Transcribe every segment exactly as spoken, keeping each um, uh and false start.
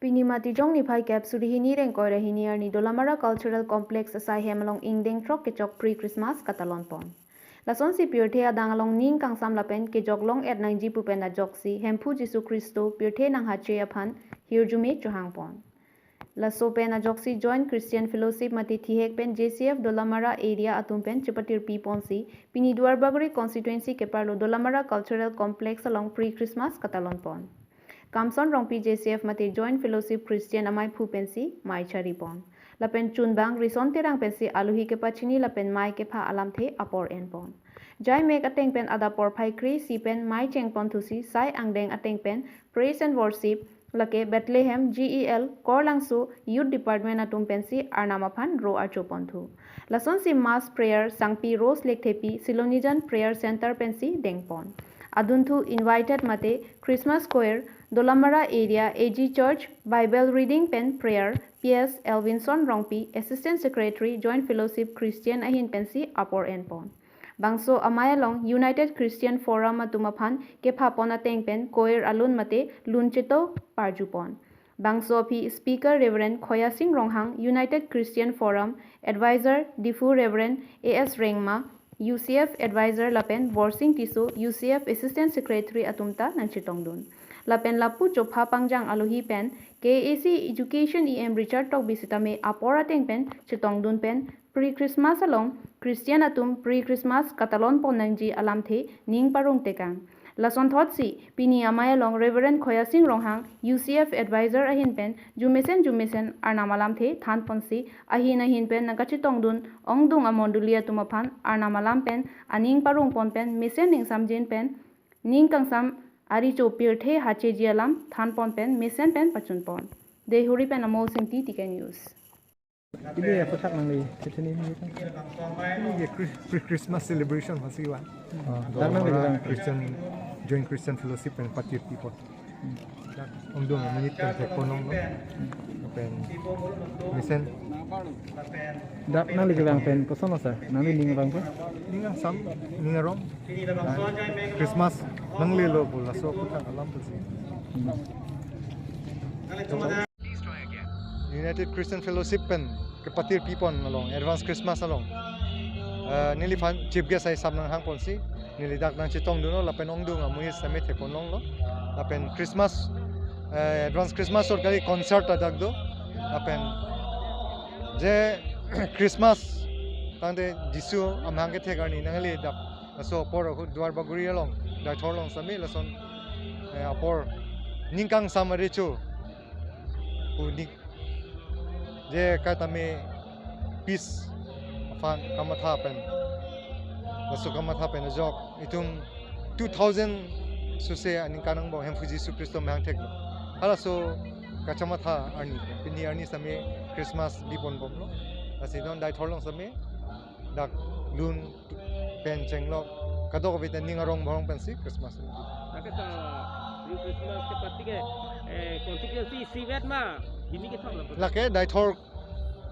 Pini Matijong niphai kep suri hini rengkoi ra hini arni Dolamara Cultural Complex asai hem along ingdeng throk kechok pre-Christmas katalon pon. Lasonsi pirthe adang along ning kangsam lapen kejok long-et nangji pu pen ajoksi Hemphu Jisu Khristo pirthe nanghache aphan hirjume chohang pon. Laso pen ajoksi Joint Christian Fellowship mate thihek pen J C F Dolamara area atum pen chepatirpi ponsi pini Duarbagori constituency keparlo Dolamara Cultural Complex along pre-Christmas katalon pon. Kamson Rongpi J C F mate Joint Fellowship Christian amaiphu pensi mei chari pon. Lapen chunbang Rison Terang pensi alohi kepachini lapen mei kepha alamthe apor en pon. Jaimek ateng pen adap porphai kre-isi pen mei cheng pon thusi sai angdeng ateng pen Praise and Worship, lake Bethlehem G E L, Korlangso Youth Department atum pensi Arnam aphan ro archo pon thu. Lasonsi mass prayer Sangpi Rose Lekthepi Silonijan Prayer Center pensi deng pon. Adunthu invited mate Christmas Choir, Dolamara Area A G Church, Bible Reading pen Prayer, P S Elvinson Rongpi, Assistant Secretary, Joint Fellowship Christian ahin pensi apor en pon. Bangso amei along United Christian Forum atum aphan kepha pon ateng pen choir alun mate lun cheto parju pon. Bangso aphi speaker Reverend Khoyasing Ronghang, United Christian Forum, Advisor Diphu Reverend A S Rengma, U C F Advisor lapen Borsing Tisso, U C F Assistant Secretary atum ta nangchetongdun. Lapen lapu chopha pangjang alohi pen K A A C Education E M Richard Tokbi sitame apor ateng pen chetongdun pen pre-Christmas along Christian atum pre-Christmas katalon pon nangji alamthe ning parong tekang. Lason thotsi pini amei along Reverend Khoyasing Ronghang, U C F Advisor ahin pen jumesen jumesen Arnam alamthe than ponsi ahin ahin pen nangkachetongdun ongdung amondoli atum aphan Arnam alam pen aning parong pon pen mesen ningsamjin pen ning kangsam ari cho pirthe hacheji alam than pon pen mesen pen pachun pon. Deihori pen Amol Singti, T K News. Ini ya, puthak nangli, sitini ini kan. Ini ya, Chris-, pre-Christmas celebration masih, Wan. Oh, Dolamara dak nangli bilang. Christian, Joint Christian Fellowship pen patir people. Dak ongdung menit pen thek pon longlo. Pen mesen. Dak nangli kelang pen koson lo, sir? Nangli ning abang pen? Ning kangsam, ning arong. Christmas nanglelo pu laso puthak alam pusi. Hmm. United Christian Fellowship pen kepatirpi pon along, Advance Christmas along. Eh, neliphan Chief Guest ai sam nanghang ponsi, neli dak nangchetongdunlo, lapen ongdung amonit sitame thek pon longlo. Lapen Christmas, eh, Advance Christmas ahut kali concert ta dak do. Lapen je Christmas tangte Jisu amahang kethek arni nangli dak laso apor ahut Duarbagori along, Deithor along sitame lason, eh, apor ning kangsam ari cho pu ning je kaitame peace aphan kamatha pen, laso kamatha pen ajok itum two thousand suse aningkan angbong Hemphu Jisu Khristo amahang theklo. Halaso kachamatha arni, pini arni sitame Christmas bi pon bomlo. Lasi non Deithor along sitame dak lun pen chenglok, kadokave ta ning arong barong pensi Christmas. Lake ta, new Christmas ke party ke, eh, constituency isivet ma, hini kethom lo. Lake Deithor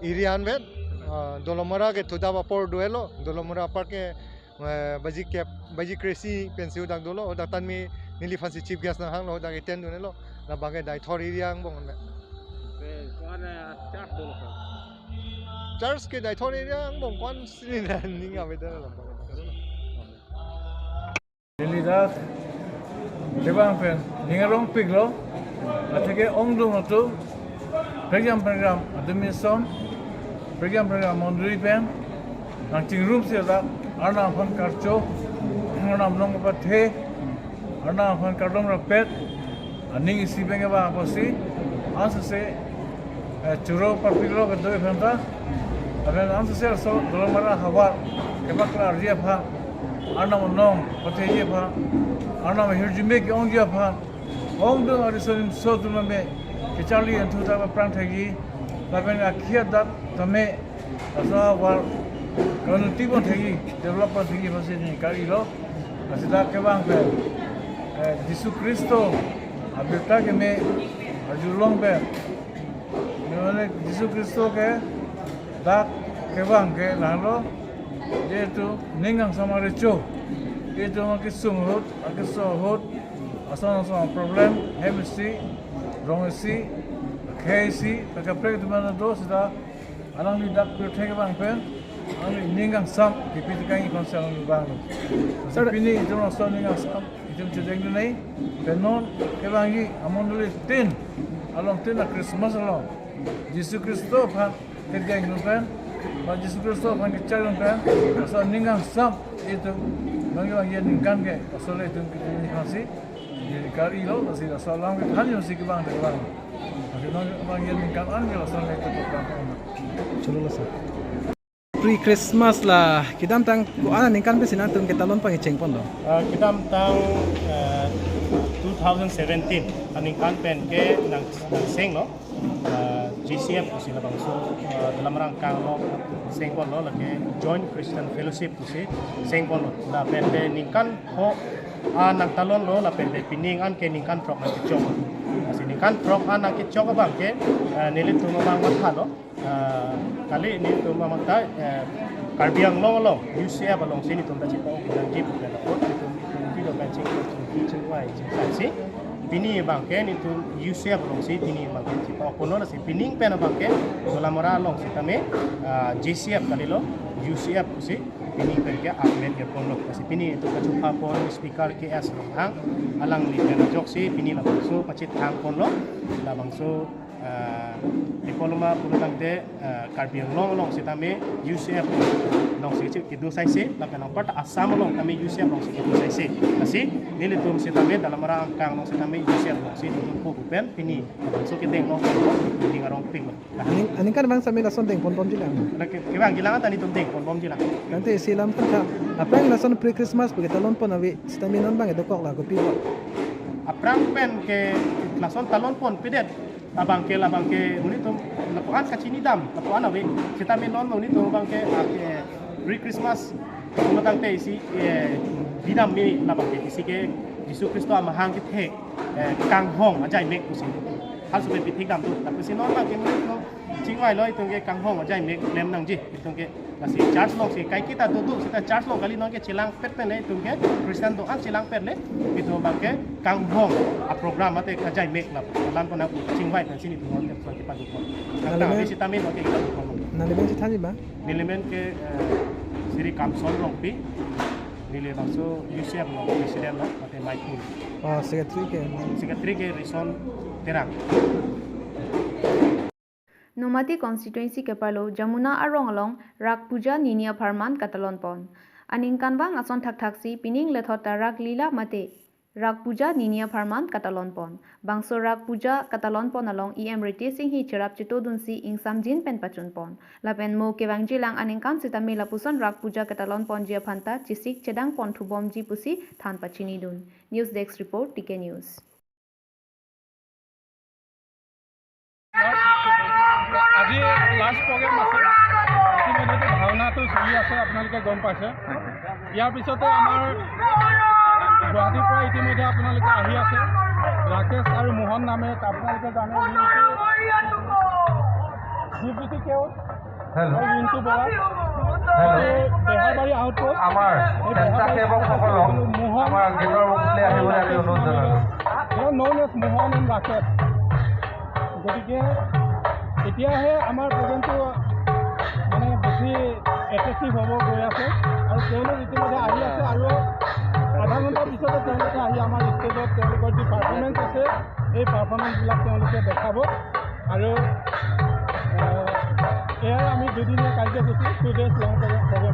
area anvet, ah, Dolamara ke thudap apor do-etlo, Dolamara apar ke, eh, baji kep, baji kre-isi pensi dak dolo, dak tan mi neliphansi Chief Guest nanghanglo, dak attend dun-etlo, labang ke Deithor area angbong anvet. Eh, ko-an, eh, church dolo, sir? Church ke Deithor area angbong, ko-an sini na ning ave dolo labang. Neli dak kevang pen ning arongpiklo, atheke ongdung atum, prekjam prekjam atum ason, prekjam prekjam mondoli pen nangchingrumsi dak Arnam aphan karcho, Arnam along kapathe, Arnam aphan kardom rapet aning isi pen kevang apotsi, ansose, eh, choro parpiklo kedo-i aphanta. Lapen ansose laso Dolamara havar kepaklarji aphan, Arnam along patheji aphan, Arnam ahirjume ke-ongji aphan, ongdung ariso nimso atum tame kecharli enthu ta aphrang thekji, lapen akhei adak tame laso havar kaunnoti pon thekji, develop pon thekji aphansi neli karilo. Lasi dak kevang pen, eh, Jisu Khristo abirta keme arjulong pen, mane Jisu Khristo ke dak kevang ke lahelo, jehetu ning kangsam ari cho, jehetu akesung ahut, akeso ahut, ason ason problem, hem isi, rong isi, Khei si, pakaprek atum an do seta, alangli dak pirthe kevang pen, alangli ning kangsam, kipi tekang ikon si alangli vanglo. Sir, pini itum laso ning kangsam, itum chedeng dunei, pen non, kevangji, amondoli tin, along tin a Christmas along, Jisu Khristo aphan, kedeng dun pen, ba Jisu Khristo aphan kechak dun pen, laso ning kangsam, itum, nang kevangji aningkan ke, laso le itum kipi ni aphan si, Jadi kari lo, lasi laso alam ke than yo si kevang, kevang. Lasi non kevang ya ningkan an ke laso nang itu program ko. Chalo laso. Pre-Christmas la kedamtang ko-an aningkan pensi nangtum ketalon pangcheng ponlo? Ah, kedamtang, eh, two thousand seventeen aningkan pen ke nang, nangchenglo. Ah, J C F pusi labangso, ah, dalam rangka lo cheng ponlo, lake Joint Christian Fellowship pusi cheng ponlo. Lapen te ningkan pho an nangtalonlo, lapen te pining an ke ningkan throk nangkechok. Lasi ningkan throk an nangkechok abang ke, eh, nelitum abang mathalo. Eh, kali nelitum abang ta, eh, Karbi Anglong along, U C F alongsi nelitum ta chepa-o nangji pu pen apot, nelitum, nelitum video kan ching, ching, chingvai, chingvai si. Pini abang ke nelitum U C F alongsi, pini abang ke chepa-o ponlo, lasi pining pen abang ke, Dolamara along sitame, ah, J C F kalilo, U C F pusi, pini pen ke amen ke ponlo. Lasi pini itum kachupha pon speaker K S Ronghang, alangli pen ajoksi pini labangso pachethang ponlo, labangso, ah, diploma pulo tangte, ah, Karbi Anglong along sitame U C F alongsi kedo saise, lapen anparta Assam along tame U C F alongsi kedo saise. Lasi nelitum sitame Dolamara angkang along sitame U C F alongsi nelitum po pen pini labangso kedeng along, pini arong pik lo. Aning, aningkan abang sami lason dengpon bomji lang. Lake, kevangji lang ta nelitum dengpon bomji lang. Tangte isi alam kan tha. Aphrang lason pre-Christmas pu ketalon pon ave, sitame non abang dokok la kopi bo? Aphrang pen ke lason talon ponpedet. Labang ke, labang ke, monit atum lapu-an kachinidam, lapu-an ave. Sitame non monit atum abang ke, ah, ke pre-Christmas, pulo tangte isi, eh, bidam me labang ke, isi ke Jisu Khristo amahang kethe, eh, kanghong ajaimek pusi. Hal supe pithik dam tu. Lapusi non abang ke monit atum chingvailo itum ke kanghong ajaimek klem nangji. Itum ke lasi church alongsi kaiketa doduk seta church along kali non ke chelangpet pen le itum ke Christian do-an chelangpet le itum abang ke kanghong a program mate kajaimek la alam kona chingvai pensi nelitum non ke kepaduk. Nangli ta men, isi tamin oke kita dukon. Nangli men chethanji ma? Neli men ke, eh, Sri Kamson Rongpi, neli labangso U C F along president lo, mate Maiphu. Oh, secretary ke? Secretary ke Rison Terang. Nomati constituency kepalo Jamuna arong along Rak Puja nini apharman katalon pon. Aningkanvang ason thakthaksi pining lethot ta Rak Lila mate Rak Puja nini apharman katalon pon. Bangso Rak Puja katalon pon along E M Ritesh Enghi cherap chetodunsi ingsamjin pen pachun pon. Lapen mo kevangji lang aningkan sitame lapuson Rak Puja katalon ponji aphanta chesik chedang pon thubomji pusi than pachinidun. News Desk Report, T K News. আজি last programme আছে। ইতিমধ্যে ভাওনাটো চলি আছে, আপোনালোকে গম পাইছে। ইয়াৰ পিছতে আমাৰ গুৱাহাটীৰ পৰা ইতিমধ্যে আপোনালোকে আহি আছে। ৰাকেশ আৰু মোহন নামে আপোনালোকে জানে, হেল্ল'। ৰিণ্টু বৰা। হেল্ল'। এই বেহাৰবাৰী আউটপোষ্ট। আমাৰ এই বেহাৰবাৰী স্বেচ্ছাসেৱকসকলক মোহন আমাৰ গেটৰ মুখলৈ আহিবলৈ আমি অনুৰোধ জনালোঁ। They are known as মোহন and ৰাকেশ। গতিকে এতিয়াহে আমাৰ প্ৰগ্ৰেমটো মানে বেছি এট্ৰেক্টিভ হ'ব গৈ আছে আৰু তেওঁলোক ইতিমধ্যে আহি আছে আৰু আধা ঘণ্টাৰ পিছতে তেওঁলোকে আহি আমাৰ ষ্টেজত তেওঁলোকৰ যি পাৰফৰ্মেঞ্চ আছে, এই পাৰফৰ্মেঞ্চবিলাক তেওঁলোকে দেখাব। আৰু, আহ, এয়াই আমি দুদিনীয়া কাৰ্যসূচী, টু ডেজ লং প্ৰগ্ৰেম।